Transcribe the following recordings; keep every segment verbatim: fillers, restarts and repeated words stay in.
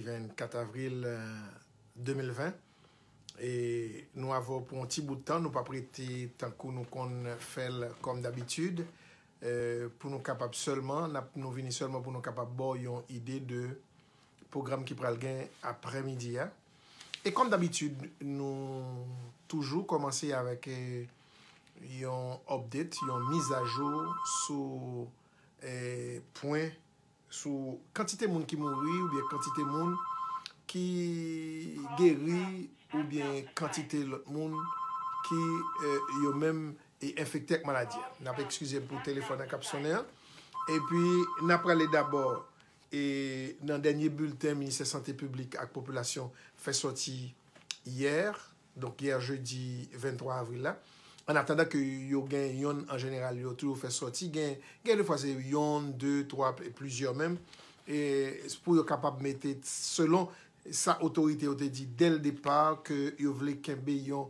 vennkat avril, euh, de mil ven. E nou avè w pou yon ti bout tan, nou p ap rete tankou nou konn fè l kòm dabitid, euh, pou nou kapab sèlman, n ap, nou vini sèlman pou nou kapab ba w yon ide de pwogram ki pral gen aprèmidi a. E kòm dabitid, nou toujou kòmanse avèk, eh, yon update, yon mizajou sou, eh, pwen, sou kantite moun ki mouri oubyen kantite moun ki geri oubyen kantite lòt moun ki, eh, yo menm e enfekte ak maladi a. N ap eskize m pou telefòn nan k ap sonnen an. Epi, n ap prale dabò, e, nan dènye bilten Ministè Sante Piblik ak Popilasyon fè sòti yè, donk yè jedi venntwa avril la. An atandan ke yo gen yonn an jeneral, yo toujou fè sòti, gen, gen defwa se yonn, de, twa, pl-, plizyè menm, e pou yo kapab mete, selon sa otorite yo te di dè l depa, ke yo vle kenbe yon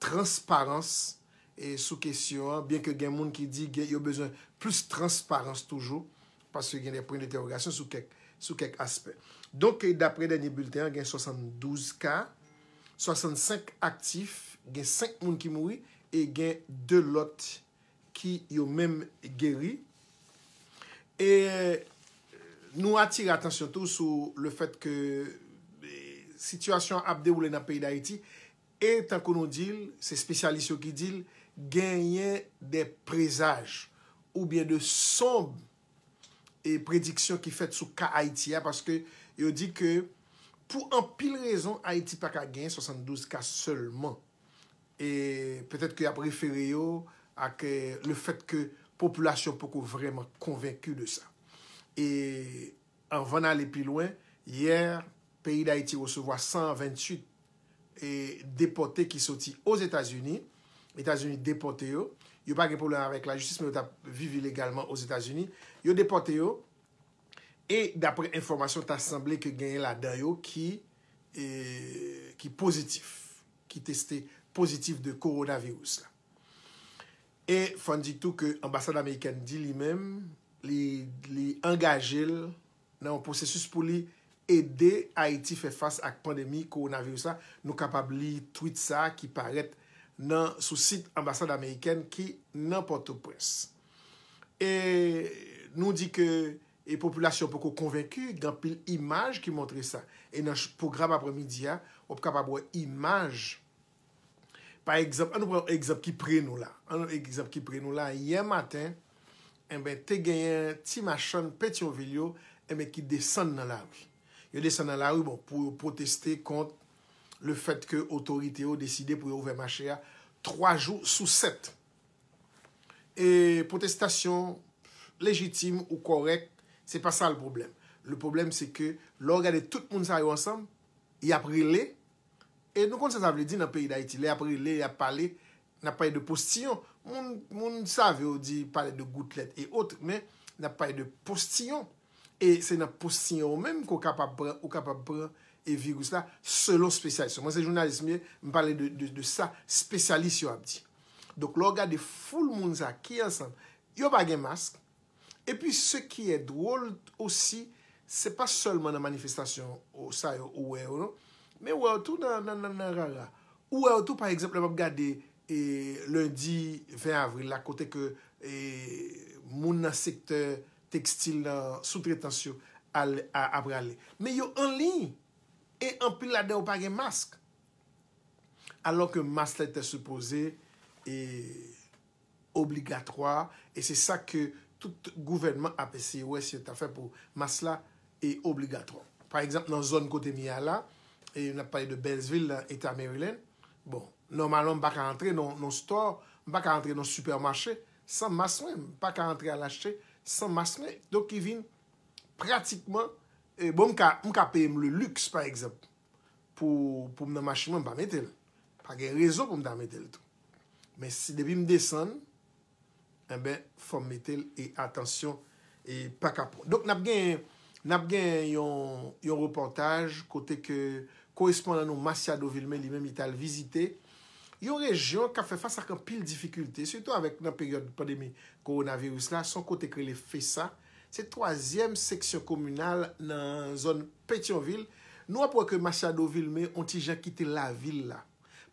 transparans, e sou kesyon an, byen ke gen moun ki di gen, yo bezwen plis transparans toujou, paske gen de pwen dentèwogasyon sou kèk, sou kèk aspè. Donk, daprè dènye bilten an, gen swasanndouz ka, swasannsenk aktif, gen senk moun ki mouri, e gen de lòt ki yo menm geri. E nou atire atansyon tou sou le fèt ke, e, sitiyasyon an ap dewoule nan peyi Dayiti, e tankou nou di l, se espesyalis yo ki di l, genyen de prezaj oubyen de sonb, e, prediksyon ki fèt sou ka Ayiti a, paske yo di ke pou anpil rezon, Ayiti pa ka genyen swasanndouz ka sèlman. E petèt ke y ap refere yo ak, e, le fèt ke popilasyon poko vrèman konvenki de sa. E anvan n ale pi lwen, yè, peyi Dayiti resevwa san venntuit, e, depòte ki soti Ozetazini. Etazini depòte yo. Yo pa gen pwoblèm avèk lajistis, men yo t ap viv ilegalman Ozetazini. Yo depòte yo. E daprè enfòmasyon, ta sanble ke genyen ladan yo ki, e, ki pozitif, ki teste pozitif de kowonaviris la. E fò n di tou ke anbasad amerikèn di li menm, li, li angaje l nan yon pwosesis pou li ede Ayiti fè fas ak pandemi kowonaviris la. Nou kapab li tweet sa ki parèt nan, sou sit anbasad amerikèn ki nan Pòtoprens. E nou di ke, e popilasyon poko konvenki, gen anpil imaj ki montre sa. E nan ch-, pwogram aprèmidi a, w ap kapab wè imaj. Pa egzanp, an nou pran egzanp ki pre nou la. An nou egzanp ki pre nou la. Yè maten, enben, te genyen ti machann Petyonvil yo, enben, ki desann nan lari. Yo desann nan lari, bon, pou yo pwoteste kont le fèt ke otorite yo deside pou yo ouvè mache a twa jou sou sèt. E pwotestasyon lejitim ou kòrèk, se pa sa l pwoblèm. Le pwoblèm, se ke lè w gade tout moun sa yo ansanm, y ap rele, e nou konn sa sa vle di nan peyi Dayiti, lè y ap rele, y ap pale, n ap pale de postiyon. Moun, moun save yo di pale de goutlèt e ot, men n ap pale de postiyon. E se nan postiyon ou menm ke w kapab pran, ou kapab pran e viris la, selon espesyalis yo. Mwen se jounalis m ye, m pale de, de, de sa espesyalis yo ap di. Donk, lè w gade foul moun sa ki ansanm, yo pa gen mask. Epi, ce qui est drôle aussi, se pa sèlman nan manifestasyon ou sa yo ou wè yo, non. Men ou wè yo tou nan, nan, nan, nan rara. Ou wè yo tou, pa egzanp, lè m ap gade, e, lendi ven avril la, kote ke, e, moun nan sektè tekstil nan soutretans yo al, a, ap rale. Men yo an liy, e anpil ladan yo pa gen mask. Alò ke mask la te sipoze, e, obligatwa, e se sa ke tout gouvènman ap eseye wè si yo ta fè pou mask la e obligatwa. Pa egzanp, nan zòn kote m ye a la, e n ap pale de Beltsville, nan eta Maryland, bon, nòmalman, m pa ka antre nan, nan store, m pa ka antre nan sipèmache san mask mwen, m pa ka antre al achte san mask mwen. Donk, ki vin pratikman, e, bon, m ka, m ka peye m le luxe, pa egzanp, pou, pou m nan machin mwen, m pa mete l. Pa gen rezon pou m ta mete l tou. Men si depi m desann, enben, fò m mete l e atansyon e pa ka pran. Donk, n ap gen, n ap gen yon, yon repòtaj kote ke korespondan nou Masiado Vilmé li menm li t al vizite yon rejyon k ap fè fas ak anpil difikilte, sitou avèk nan peryòd pandemi kowonaviris la, se yon kote k rele FESA, Se twazyèm seksyon kominal nan zòn Petyonvil. Nou ap wè ke Machado Vilmé on ti jan kite lavil la.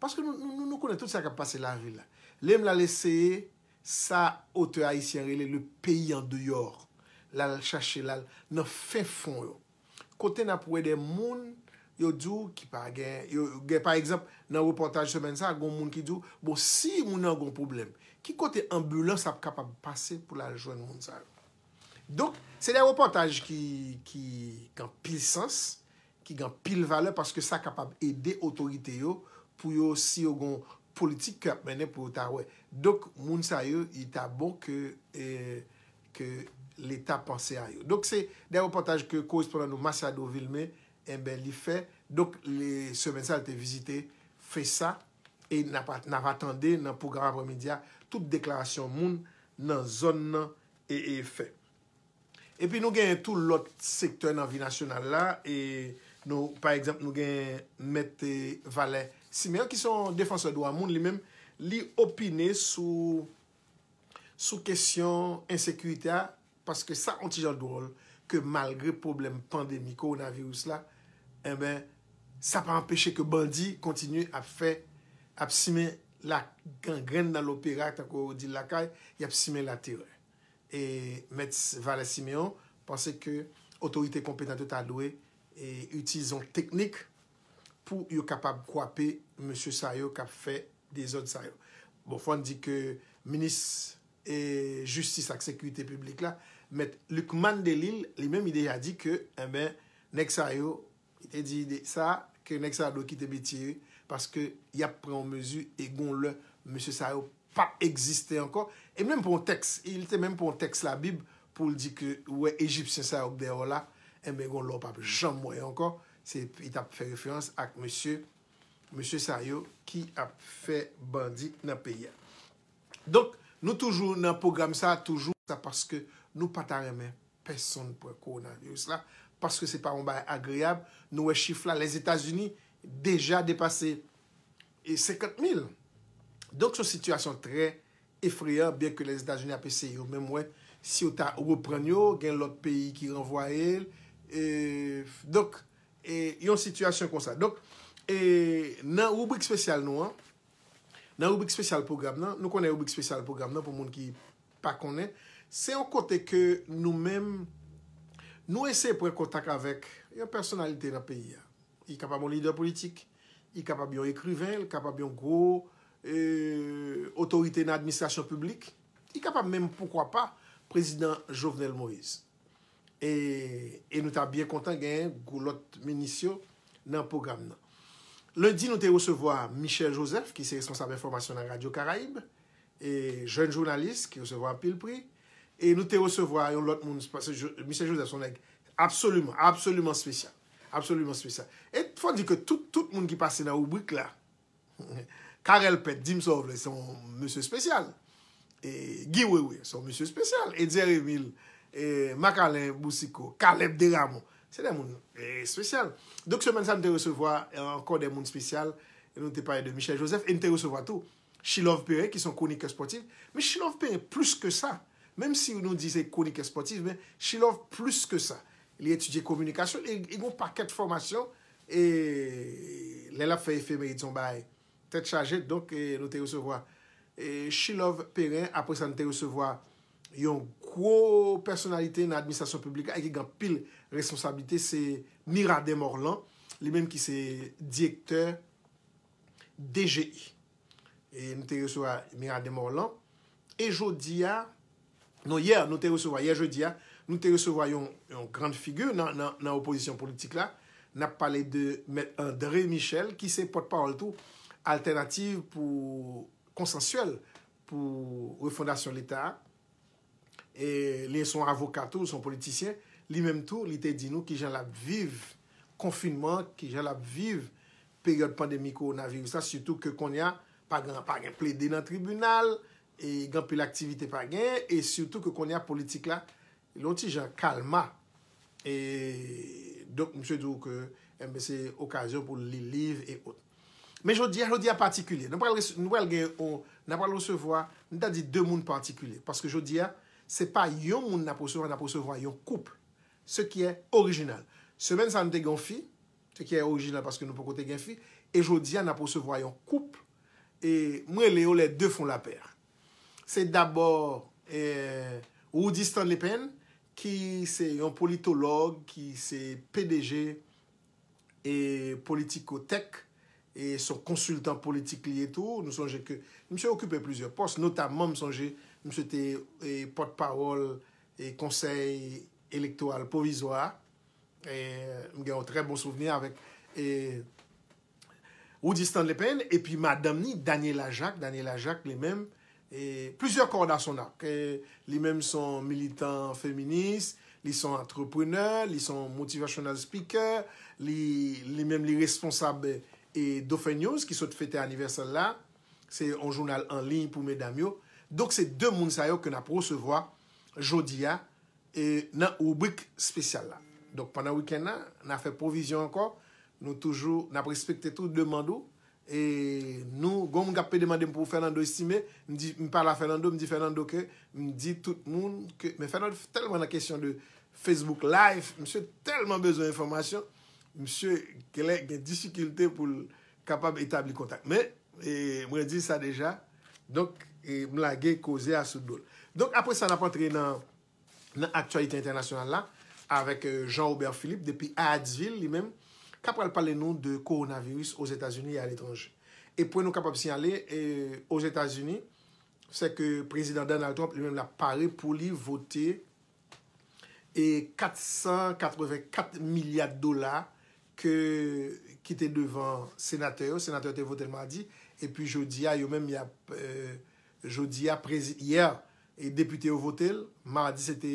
Paske nou, nou, nou, nou konnen tout sa k ap pase lavil la. Lè m l al eseye sa otè ayisyen rele le peyi an deyò. L al chache l al nan fen fon yo. Kote n ap wè de moun, yo di w ki pa gen, yo gen, pa egzanp, nan repòtaj semèn sa, gon moun ki di w, bon, si moun nan gon pwoblèm, ki kote anbilans ap kapab pase pou l al jwenn moun sa yo? Donk, se de repòtaj ki, ki gen anpil sans, ki gen anpil valè, paske sa kapab ede otorite yo pou yo, si yo gon politik ke ap mennen, pou yo ta wè. Donk, moun sa yo, li ta bon ke, eh, ke Leta panse a yo. Donk, se de repòtaj ke korespondan nou Machado Vilmé, enben, li fè. Donk, le semèn sa, li te vizite FESA, e n ap, n ap atande nan pwogram aprèmidi a, tout deklarasyon moun nan zòn nan e, e fè. Epi nou genyen tou lòt sektè nan vi nasyonal la, e nou, pa egzanp, nou gen Mèt, eh, Valè Simeon, ki se yon defansè dwa moun, li menm, li opine sou, sou kesyon ensekirite a, paske sa on ti jan dwòl ke malgre pwoblèm pandemi kowonaviris la, enben, sa pa anpeche ke bandi kontinye ap fè, ap simen la gangrenn nan lopera, tankou yo di lakay, y ap simen laterè. E Mèt Valè Simeon panse ke otorite konpetan yo ta dwe, e, itilize yon teknik pou yo kapab kwape mesye sa yo k ap fè dezòd sa yo. Bon, fò n di ke minis, e, jistis ak sekirite piblik la, Mèt Lucmane Delille, li menm, li deja di ke, enben, nèg sa yo, li te di de sa, ke nèg sa yo dwe kite metye yo, paske y ap pran yon mezi e gon lè mesye sa yo p ap egziste ankò. E menm pou yon tèks, li te menm pou yon tèks Labib pou l di ke, ou wè, Ejipsyen sa yo k dèyè w la, enben, gon lè w p ap janm wè yo ankò. Se, li t ap fè referans ak mesye, mesye sa yo ki ap fè bandi nan peyi a. Donk, nou toujou nan pwogram sa, toujou sa, paske nou pa ta renmen pèsonn pran kowonaviris la, paske se pa yon bagay agreyab. Nou wè chif la, Lèzetazini deja depase, e, senkant mil. Donk, se yon sitiyasyon trè efreyan, byen ke Lèzetazini ap eseye yo menm wè si yo ta reprann yo, gen lòt peyi ki ranvwaye l. E, donk, e, yon sitiyasyon konsa. Donk, e, nan ribrik espesyal nou an, nan ribrik espesyal pwogram nan, nou konnen ribrik espesyal pwogram nan, pou moun ki pa konnen, se yon kote ke nou menm, nou eseye pran kontak avèk yon pèsonalite nan peyi a. Li kapab yon lidè politik, li kapab yon ekriven, li kapab yon gwo, e, otorite nan administrasyon piblik, li kapab menm, poukwa pa, prezidan Jovenel Moïse. E, e nou ta byen kontan genyen gwo lòt minis yo nan pwogram nan. Lendi, nou te resevwa Michel Joseph, ki se responsab enfòmasyon nan Radyo Karayib, e jèn jounalis ki resevwa anpil pri. E nou te resevwa yon lòt moun, paske Jo-, Michel Joseph se yon nèg absoliman, absoliman espesyal. Absoliman espesyal. E fò di ke tout, tout moun ki pase nan ribrik la, Carel Pèt, di m sa w vle, se yon mesye espesyal. E Guy Wewe, se yon mesye espesyal. Edzer Emile, e Marc Alain Boucicaut, Caleb Desrameaux, se de moun, e, espesyal. Donk, semèn sa, nou te resevwa, e, ankò de moun espesyal. E nou te pale de Michel Joseph. E nou te resevwa tou Chilove Perrin, ki se yon kwonikè espòtif. Men Chilove Perrin, plis ke sa, menm si nou di se kwonikè espòtif, men Chilove plis ke sa. Li etidye kominikasyon, li, li gen yon pakèt fòmasyon, e lè l ap fè efemerid, se yon bagay tèt chaje. Donk, e, nou te resevwa, e, Chilove Perrin. Apre sa, nou te resevwa yon gwo pèsonalite nan administrasyon piblik la e ki gen anpil responsablite, se Miradin Morlan, li menm ki se direktè D G I. E nou te resevwa Miradin Morlan. E jodi a, non, yè, nou te resevwa, yè jedi a, nou te resevwa yon, yon grann figi nan, nan, nan opozisyon politik la. N ap pale de Mèt André Michel, ki se pòtpawòl tou Altènativ pou Konsansyèl pou Refondasyon Leta a. E li se yon avoka tou, se yon politisyen. Li menm tou, li te di nou kijan l ap viv konfinman, kijan l ap viv peryòd pandemi kowonaviris la, sitou ke kounye a, pa gen, pa gen plede nan tribinal, e gen anpil aktivite pa gen, e sitou ke kounye a politik la, li yon ti jan kalma. E donk, misye di w ke, enben, se okazyon pou l li liv e ot. Men jodi a, jodi a patikilye. Nou pral res-, nou pral gen, on, n ap pral resevwa, nou ta di de moun patikilye. Paske jodi a, Se pa yon moun n ap resevwa, n ap resevwa yon koup. Ce qui est original. Semèn sa a, nou te gen yon fi, ce qui est original paske nou poko te gen fi, e jodi a, n ap resevwa yon koup, e m rele yo les deux font la paire. Se dabò eh, Rudy Stanley Payne, ki se yon politològ, ki se P D G e Politico Tech, e se yon konsiltan politik li ye tou. Nou sonje ke misye okipe plizyè pòs, notamman m sonje misye te e, pòtpawòl e Konsèy Elektoral Pwovizwa a. E, m gen yon trè bon souvni avèk e, Rudy Stanley Payne, epi madanm ni, Daniela Jacques. Daniela Jacques, li menm, e, plizyè kòd a son arc. E, li menm se yon militan feminis, li se yon antreprenè, li se yon motivational speaker, li, li menm li responsab e, Dauphin News ki sot fete anivèsè l la. Se yon jounal an liy pou medam yo. Donk, se de moun sa yo ke n ap resevwa jodi a e, nan ribrik espesyal la. Donk, pandan wikenn nan, n a fè pwovizyon ankò. Nou toujou, n ap respekte tou demann ou. E nou, gon moun k ap pede mande m pou Fernando Estimé, m di, m pale a Fernando, m di Fernando ke, m di tout moun ke, men Fernando tèlman nan kesyon de Facebook Live, misye tèlman bezwen enfòmasyon, misye genlè gen difikilte pou l kapab etabli kontak. Men, e, mwen di sa deja, donk, e, m lage koze a sou do l. Donk, apre sa, n ap antre nan nan aktyalite entènasyonal la avèk eh, Jean Robert Philippe depi Hyattsville, li menm, k ap pral pale nou de kowonaviris Ozetazini e aletranje. E pwen nou kapab siyale, eh, Ozetazini, se ke prezidan Donald Trump li menm l ap pare pou li vote e kat san katrevenkat milya dola ke ki te devan senatè yo. Senatè yo te vote l madi, epi jodi a, yo menm y ap, eh, jodi a, prezi, yè, e depite yo vote l. Madi, se te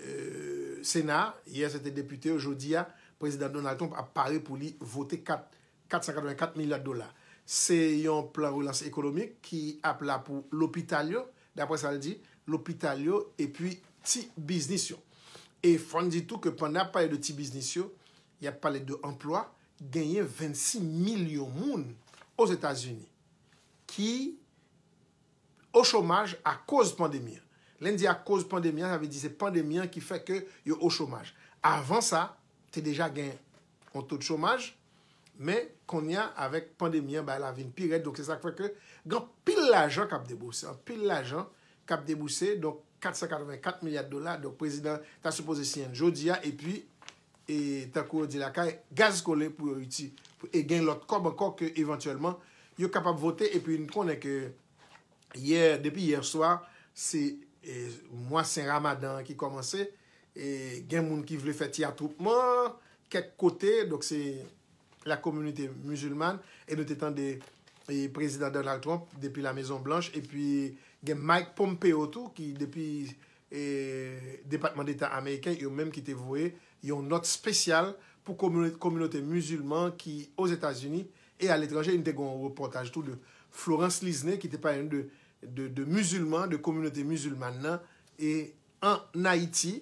eh, Sena, yè, se te depite yo, jodi a, prezidan Donald Trump ap pare pou li vote kat, kat san katrevenkat milya dola. Se yon plan relans ekonomik ki ap la pou lopital yo, daprè sa l di, lopital yo, epi ti biznis yo. E fò n di tou ke pandan ap pale de ti biznis yo, y ap pale de anplwa, genyen vennsis milyon moun Ozetazini ki o chomaj akoz pandemi an. Lè n di akoz pandemi an, sa vle di se pandemi an ki fè ke yo o chomaj. Avan sa, te deja gen yon to de chomaj, men kounye a, avèk pandemi an, bagay la vin pi rèd. Donk, se sa k fè ke gen anpil lajan k ap debouse, anpil lajan k ap debouse. Donk, kat san katrevenkat milya dola. Donk, prezidan ta sipoze siyen l jodi a, epi, e, tankou yo di lakay, gaz kole pou yo iti, pou, e gen lòt kòb ankò ke evantyèlman yo kapab vote, epi n konnen ke yè, depi yè swa, se, e, mwa sen Ramadan an ki kòmanse, e, gen moun ki vle fè ti atwoupman, kèk kote, donk se la communauté musulmane, e nou te tande, e, prezidan Donald Trump depi la Mezon Blanch, epi gen Mike Pompeo tou, ki depi, e, Depatman Deta ameriken, yo menm ki te voye yon nòt espesyal pou komino-, kominote mizilman ki Ozetazini e aletranje. Nou te gen yon repòtaj tou de Florence Lisney ki te pale nou de, de, de mizilman, de kominote mizilman nan, e an Ayiti.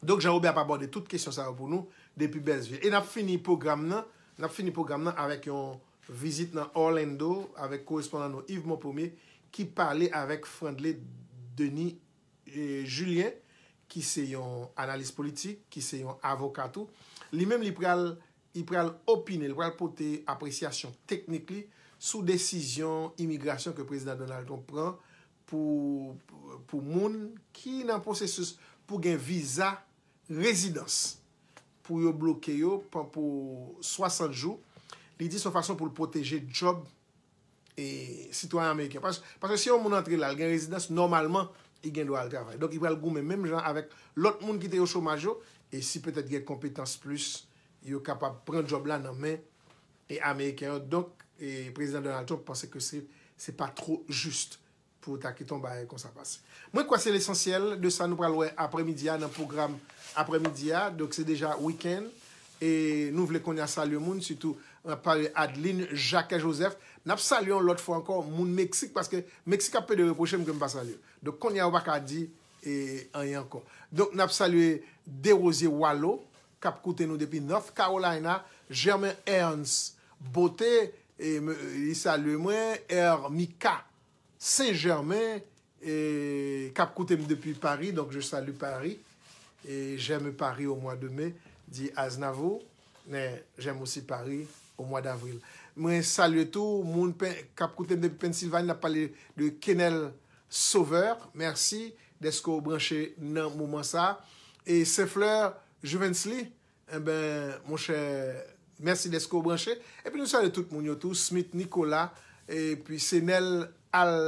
Donk, Jean Robert ap abòde tout kesyon sa yo pou nou depi Bèlsvil. E n ap fini pwogram nan, n ap fini pwogram nan avèk yon vizit nan Orlando avèk korespondan nou Yves Monpremier ki pale avèk Frandley Denis, eh, Julien, ki se yon analis politik, ki se yon avoka tou. Li menm, li pral, li pral opine, li pral pote apresyasyon teknik li sou desizyon imigrasyon ke prezidan Donald Trump pran pou, pou moun ki nan pwosesis pou gen viza rezidans, pou yo bloke yo pan-, pou swasant jou. Li di se yon fason pou l pwoteje djòb e sitwayen ameriken. Pas-, paske si yon moun antre la, l gen rezidans, nòmalman, li gen dwa al travay. Donk, li pral goumen menm jan avèk lòt moun ki te o chomaj yo, e si petèt gen konpetans plis, yo kapab pran djòb la nan men e ameriken yo. Donk, e prezidan Donald Trump panse ke se, se pa two jis pou ta kite yon bagay konsa pase. Mwen kwè se lesansyèl de sa nou pral wè aprèmidi a nan pwogram aprèmidi a. Donk, se deja wikenn. E nou vle kounye a salye moun, sitou n ap pale Adeline Jacques Joseph. N ap salye yon lòt fwa ankò moun Meksik, paske Meksik ap pede repwoche m ke m pa salye. Donk, kounye a, yo pa ka di, e, anyen ankò. Donk, n ap salye Derosier Walo, k ap koute nou depi North Carolina, Germain Ernst Beauté, e, m-, li salye mwen, Ermika Saint Germain, e, k ap koute m depi Paris, donc je salue Paris. Et j'aime Paris au mois de mai, dit Aznavour, mais j'aime aussi Paris au mois d'avril. Mwen salye tou moun Pen- k ap koute m depi Pennsylvanie, n ap pale de Kenel Sauveur. Mèsi dèske w branche nan moman sa. E Sen Flè, Juvensley, enben, monchè, mèsi dèske w branche. Epi nou salye tout moun yo tou, Smith Nicolas, epi Senel Al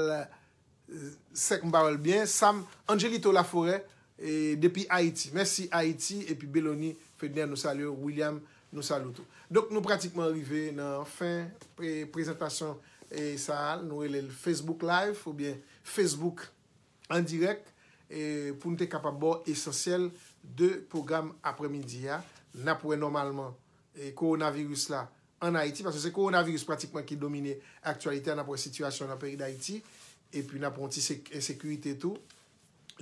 Sèk m pa wè l byen. Sam, Angelito Laforêt, e, depi Ayiti. Mèsi Ayiti, epi Beloni Fedner, nou salye w. William, nou salye w tou. Donk, nou pratikman rive nan fen pre- prezantasyon, e, sa a, nou rele l Facebook Live oubyen Facebook an dirèk, e, pou n te kapab ba w esansyèl de pwogram aprèmidi a. N ap wè nòmalman, e, kowonaviris la ann Ayiti, paske se kowonaviris pratikman ki domine aktyalite a, n ap wè sitiyasyon nan peyi Dayiti, epi n ap wè yon ti sek- ensekirite tou,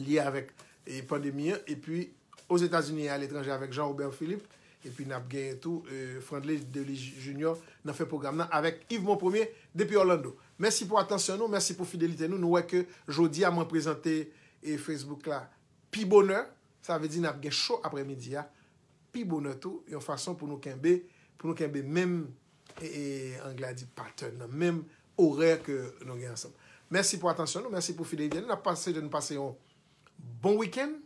lye avèk, e, pandemi an, epi Ozetazini e aletranje avèk Jean Robert Philippe, epi n ap genyen tou, e, Frandley Dely Junior nan fen pwogram nan avèk Yves Monpremier depi Orlando. Mèsi pou atansyon nou, mèsi pou fidelite nou. Nou wè ke jodi a mwen prezante, e, Facebook la pi bonè, sa vle di n ap gen show aprèmidi a pi bonè tou, yon fason pou nou kenbe, pou nou kenbe menm, e, e, anglè a di pattern nan, menm orè ke nou gen ansanm. Mèsi pou atansyon nou, mèsi pou fidelite nou. N ap pase, nou pase yon bon wikenn,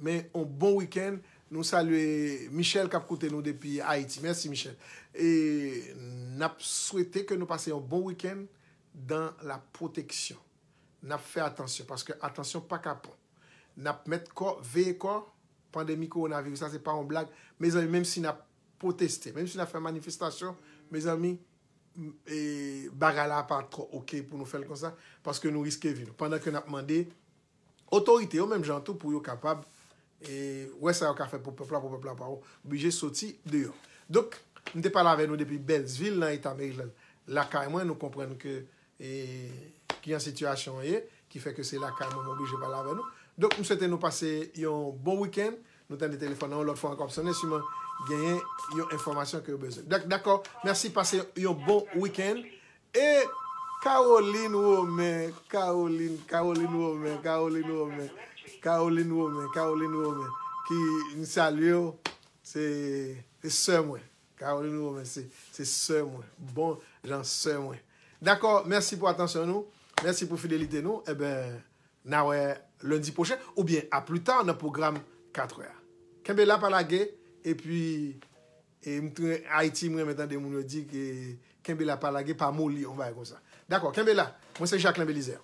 men yon bon wikenn. Nou salye Michel k ap koute nou depi Ayiti. Mèsi, Michel. E n ap swete ke nou pase yon bon wikenn dans la protection. N ap fè atansyon, paske atansyon pa kapon. N ap mèt kò, veye kò, pandemi kowonaviris la, se pa yon blag. Mezanmi, menm si n ap pwoteste, menm si n ap fè manifestasyon, mezanmi, m- e, bagay la pa twò oke pou nou fè l konsa, paske nou riske vi nou. Pandan ke n ap mande otorite yo, menm jan tou, pou yo kapab, e, wè sa yo ka fè pou pèp la, pou pèp la pa oblije soti deyò. Donk, m te pale avè nou depi Beltsville, nan eta Maryland. Lakay mwen, nou konprann ke, e, ki jan sitiyasyon an ye, ki fè ke se lakay mwen, mwen oblije pale avè nou. Donk, m swete nou pase yon bon wikenn. Nou tande telefòn nan yon lòt fwa ankò ap sonnen, siman genyen yon enfòmasyon ke yo bezwen. Dak- Dakò, mèsi, pase yon bon wikenn. E Caroline Romain, Caroline, Caroline Romain, Caroline Romain, Caroline Romain, Caroline Romain, ki m salye w, se se sè mwen. Caroline Romain, se se sè mwen. Bon jan sè mwen. Dakò, mèsi pou atansyon nou. Mèsi pou fidelite nou. Enben, n a wè lendi pwochen, oubyen a pli ta nan pwogram katrè a. Kenbe la, pa lage, epi, e, m t- Ayiti, m renmen tande moun yo di ke kenbe la, pa lage, pa moli, yon bagay konsa. Dakò, kenbe la. Mwen se Jacquelin Belizaire.